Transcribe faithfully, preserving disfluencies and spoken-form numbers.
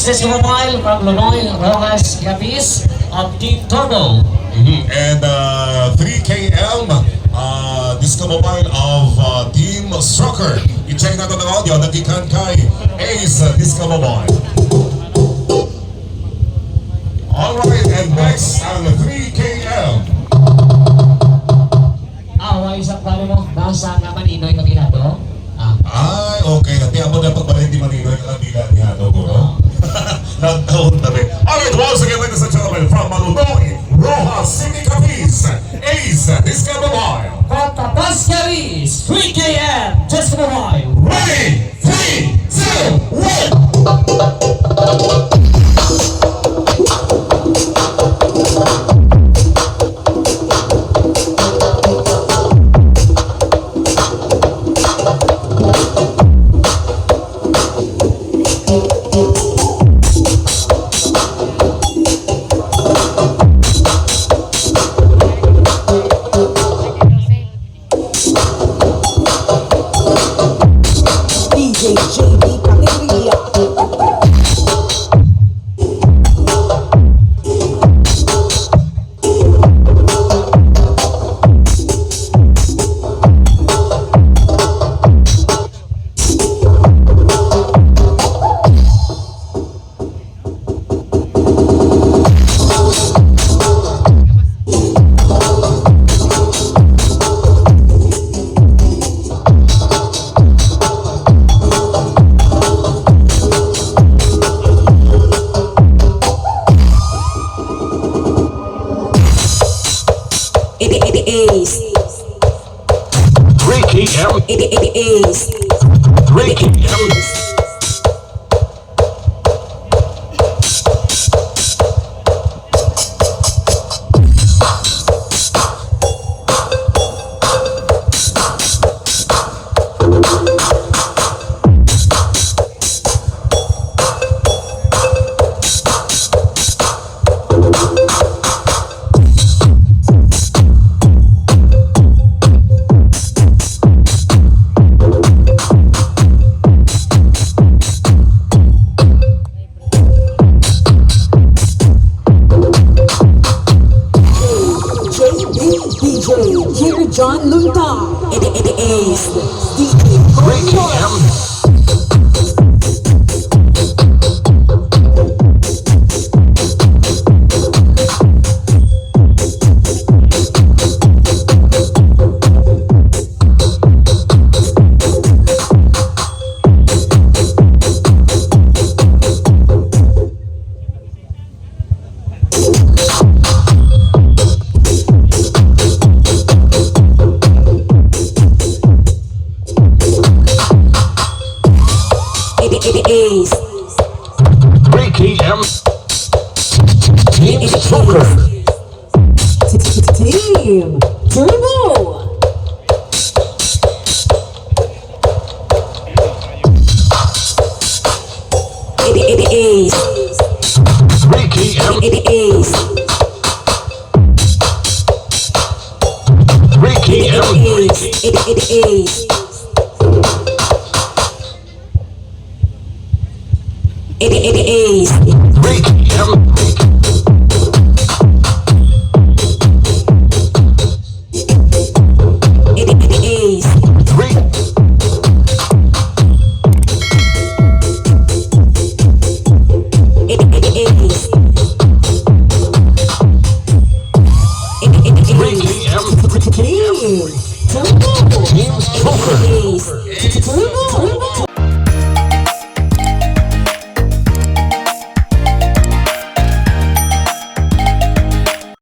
Disco Mobile from Lonoy, Rojas, Capiz, of Team Turbo. Mhm. And, uh, three K M, uh, Disco Mobile of, uh, Team Stroker. I-check nato ang audio, nagikan kay Ace Disco Mobile. Alright, and next ang three K M. Ah, wala isang pare mo. Nasa nga Maninoy ka ginato? Ah. Ay, okay. Ati amo na pagbalik ni Maninoy ka kabila niya, no, bro? Nagtaon tabi. Alright, once again, ladies and gentlemen, from Malunoy, Roxas City, Capiz, Ace Disco Mobile. Katapas Capiz, three K M, Disco Mobile. Ready? Three, two, one. D J J D Categoria. It, it, it is. Ricky M. It, it, it is. Ricky M. J B, D J Kir John Lunta, A D A, D J Ricky M. It, it is. Ricky M. Team Stroker. Team Turbo. It, it is. Ricky M. It, it is. Ricky M. It, it is. It, it is. It, it is. Ricky M. It, it is. Rick. It, it is. It, it is. Ricky M. Team. Team Stroker. It, it is.